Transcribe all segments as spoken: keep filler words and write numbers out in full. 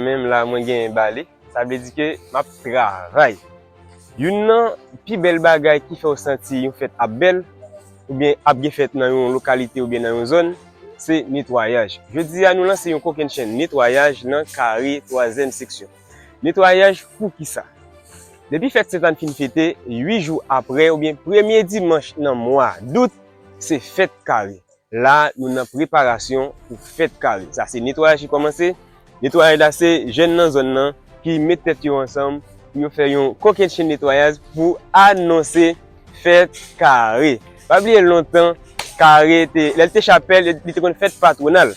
Menm la, mwen gen bale, sa vle di ke m ap travay. Youn nan pi bèl bagay ki fè w santi yon fèt ap bèl, oubyen ap gen fèt nan yon lokalite oubyen nan yon zòn, se netwayaj. Jodi a, nou lanse yon kokennchenn netwayaj nan kare twazyèm seksyon. Netwayaj pou kisa? Depi fèt Sentàn fin fete, uit jou apre, oubyen premye dimanch nan mwa dout, se fèt kare. La, nou nan preparasyon pou fèt kare. Sa se netwayaj ki kòmanse. Netwayaj la, se jèn nan zòn nan ki met tèt yo ansanm pou yo fè yon kokennchenn netwayaj pou anonse fèt kare. Pa bliye lontan, kare te, lè l te chapèl, li te konn fèt patwonal.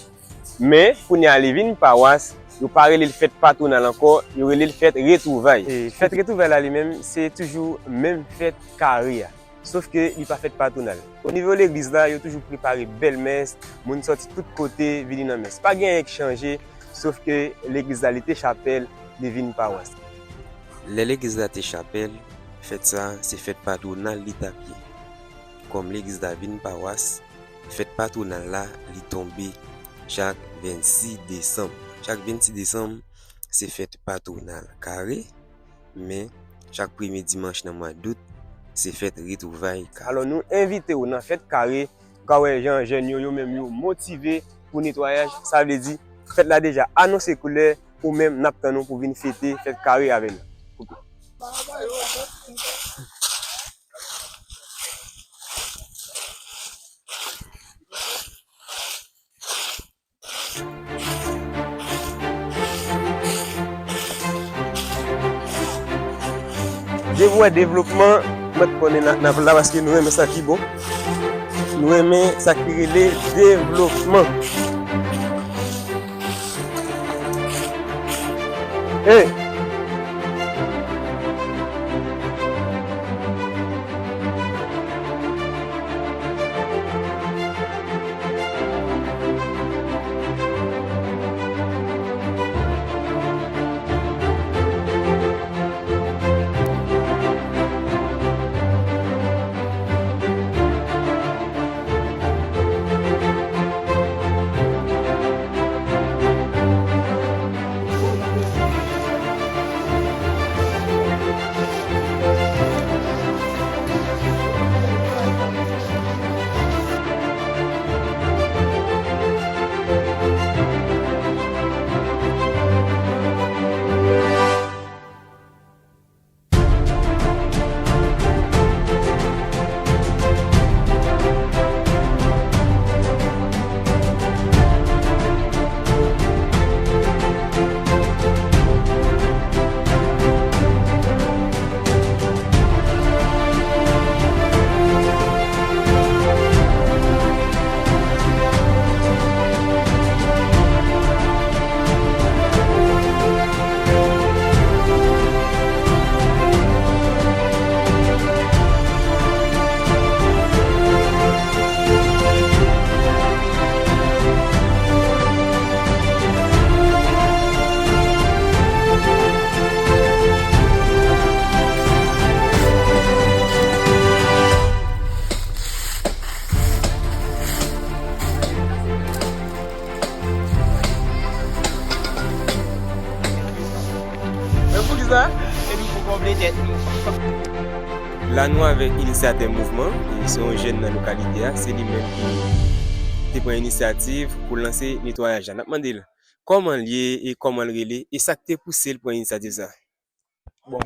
Men, kounye a li vin pawas, yo pa rele l fèt patwonal ankò, yo rele l fèt retwouvay. E fèt retwouvay la li menm, se toujou menm fèt kare a. Sof ke li pa fèt patwonal. O nivo legliz la, yo toujou prepare bèl mès, moun sòti tout kote vini nan mès. Pa gen anyen k chanje, sof ke legliz la li te chapèl, li vin pawas. Lè legliz la te chapèl, fèt sa a se fèt patwonal li t ap ye. Kòm legliz la vin pawas, fèt patwonal la li tonbe chak vennsis desanm. Chak vennsis desanm, se fèt patwonal kare. Men, chak premye dimanch nan mwa dout, se fèt retwouvay kare. Alò, nou envite w nan fèt kare. Ou ka wè jan jèn yo, yo menm yo motive pou netwayaj. Sa vle di, fèt la deja anonse koulè, ou menm, n ap tann ou pou vin fete fèt kare avè nou. Depi w wè devlopman, mèt konnen n ap, n ap la paske nou renmen sa ki bon. Nou renmen sa ki rele devlopman. Hey! Men poukisa? Epi pou konble tèt nou. La nou avèk inisyatè mouvman, e se yon jèn nan lokalite a, se li menm ki te pran inisyativ pou lanse netwayaj la. N ap mande l kòman l ye e kòman l rele e sa k te pouse l pran inisyativ sa. Bon,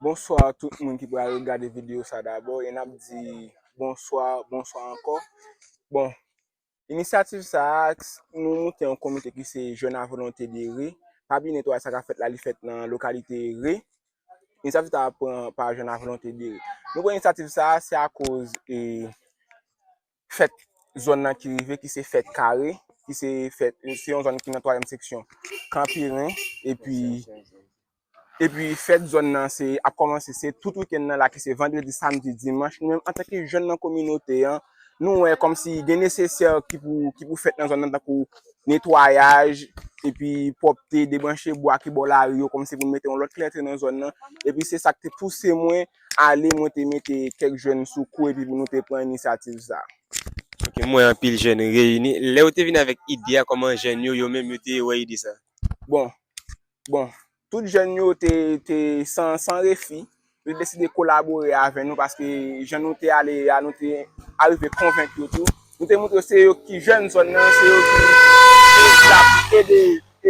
bonswa tout moun ki pral gade videyo sa dabò, e n ap di bonswa, bonswa ankò. Bon, inisyativ sa a, nou moute yon komite ki se Jeunes à Volonté de Ré. Pa bliye netwayaj sa k ap fèt la, li fèt nan lokalite Ré. Inisyativ sa a pran pa Jeunes à Volonté de Ré. Nou pran inisyativ sa a, se akoz, e, fèt zòn nan ki rive, ki se fèt kare, ki se fèt, se yon zòn ki nan twazyèm seksyon Kanperen, epi, epi fèt zòn nan se, ap kòmanse, se tout wikenn nan la, ki se vandredi, samdi, dimanch. Nou menm, antanke jèn nan kominote an, nou wè kòmsi gen nesesè ki pou, ki pou fèt nan zòn nan, tankou netwayaj, epi pwòpte, debranche bwa ki bò lari yo, kòmsi pou n mete yon lòt klète nan zòn nan. Epi se sa k te pouse mwen ale, mwen te mete kèk jèn sou kou epi pou nou te pran inisyativ sa. Ok, m wè anpil jèn reyini. Lè yo te vin avèk ide a, kòman jèn yo, yo menm, yo te wè ide sa? Bon, Bon, tout jèn yo te, te san, san refi, yo te deside kolabore avè nou paske jan nou te ale a, nou te arive konvenk yo tou. Nou te montre yo se yo ki jèn zòn nan, se yo ki, se yo ki la pou ede,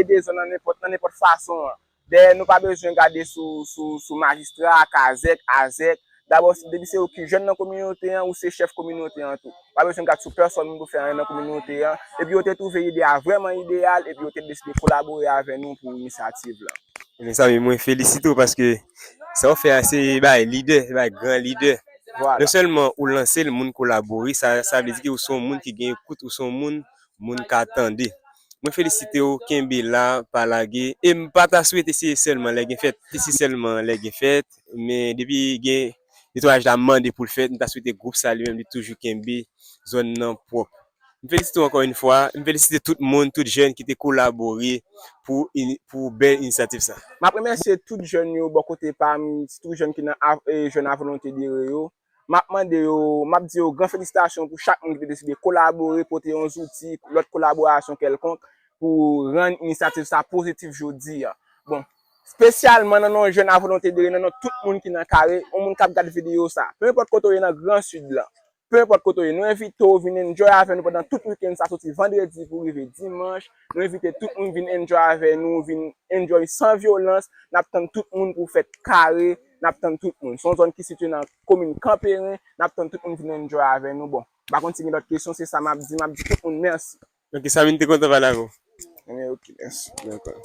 ede zòn nan nenpòt, nan nenpòt fason an. Dèyè, nou pa bezwen gade sou, sou, sou majistra, kazèk, azèk. Dabò, depi se ou ki jèn nan kominote an, ou se chèf kominote an tou. Pa bezwen gade sou pèsòn moun pou fè anyen nan kominote an. Epi yo te twouve ide a vrèman ideyal, epi yo te deside kolabore avè nou pou inisyativ la. Mezanmi, mwen felisite w paske sa w fè a se bay lidè, se bay gran lidè. Vwala. Non sèlman ou lanse l, moun kolabore, sa, sa vle di ke ou se yon moun ki gen ekout, ou se yon moun moun ka tande. Mwen felisite w, kenbe la, pa lage. E m pa ta swete se sèlman lè gen fèt, se sèlman lè gen fèt, men depi gen netwayaj la mande pou l fèt, m ta swete gwoup sa li menm li toujou kenbe zòn nan pwòp. M felisite w ankò yon fwa, m felisite tout moun, tout jèn ki te kolabore pou ini-, pou bèl inisyativ sa. M ap remèsye tout jèn yo bò kote pa m, sitou jèn ki nan av-, e, Jèn a Volonte Dere yo. M ap mande yo, m ap di yo gran felisitasyon pou chak moun ki te deside kolabore, pote yon zouti, lòt kolaborasyon kèlkonk pou rann inisyativ sa pozitif jodi a. Bon, espesyalman nan non Jèn a Volonte Dere, nan non tout moun ki nan kare, yon moun k ap gade videyo sa. Pe enpòt kote w ye nan Gran Sid la, pe enpòt kote w ye, nou envite w vin enjoy avè nou pandan tout wikenn sa, soti vandredi pou rive dimanch. Nou envite tout moun vin enjoy avè nou, vin enjoy san vyolans. N ap tann tout moun pou fèt kare. N ap tann tout moun. Se yon zòn ki sitiye nan komin Kanperen. N ap tann tout moun vin enjoy avè nou. Bon, m pa konn si gen lòt kesyon, se sa m ap di. M ap di tout moun mèsi. Ok, Samy, m te kontan pale avè w. Ebyen, ok, mèsi. Dakò.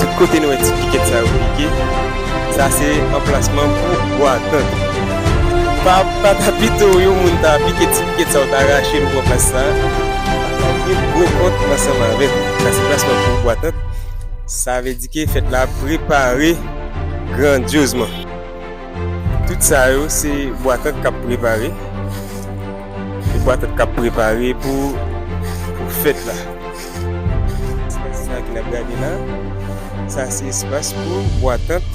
Tout kote nou wè ti pikèt sa yo pike, sa se anplasman pou bwa tant. Pa, pa ta pito yon moun ta pike ti pikèt sa yo ta rache l ou pran plas sa. Sa gen gwo kont ansanm avè l. Sa se plasman pou bwa tant. Sa vle di ke fèt la prepare grandyozman. Tout sa yo se bwa tant k ap prepare. Se bwa tant k ap prepare pou, pou fèt la. Espas sa ki n ap gade la, sa se espas pou bwa tant.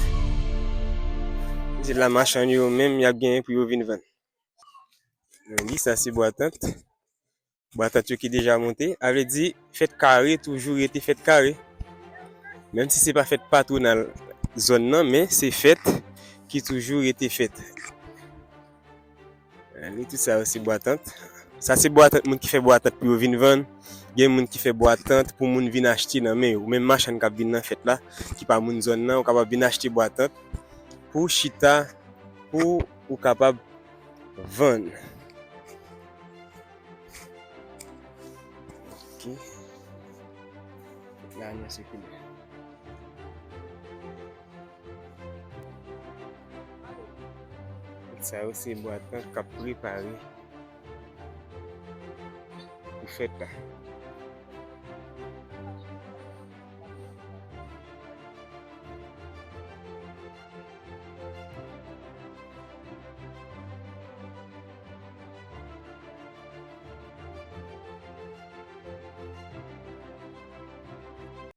Se la machann yo menm y ap genyen pou yo vin vann. Li, sa se bwa tant. Bwa tant yo ki deja monte. A vle di, fèt kare toujou rete fèt kare. Menm si se pa fèt patwonal zòn nan, men se fèt ki toujou rete fèt. Li, tout sa yo se bwa tant. Sa se bwa tant moun ki fè bwa tant pou yo vin vann. Gen moun ki fè bwa tant pou moun vin achte nan men yo. Ou menm machann k ap vin nan fèt la, ki pa moun zòn nan, ou kapab vin achte bwa tant pou chita, pou ou kapab vann. Ok. La, nou sikile. Sa yo se bwa tant k ap prepare. fèt la.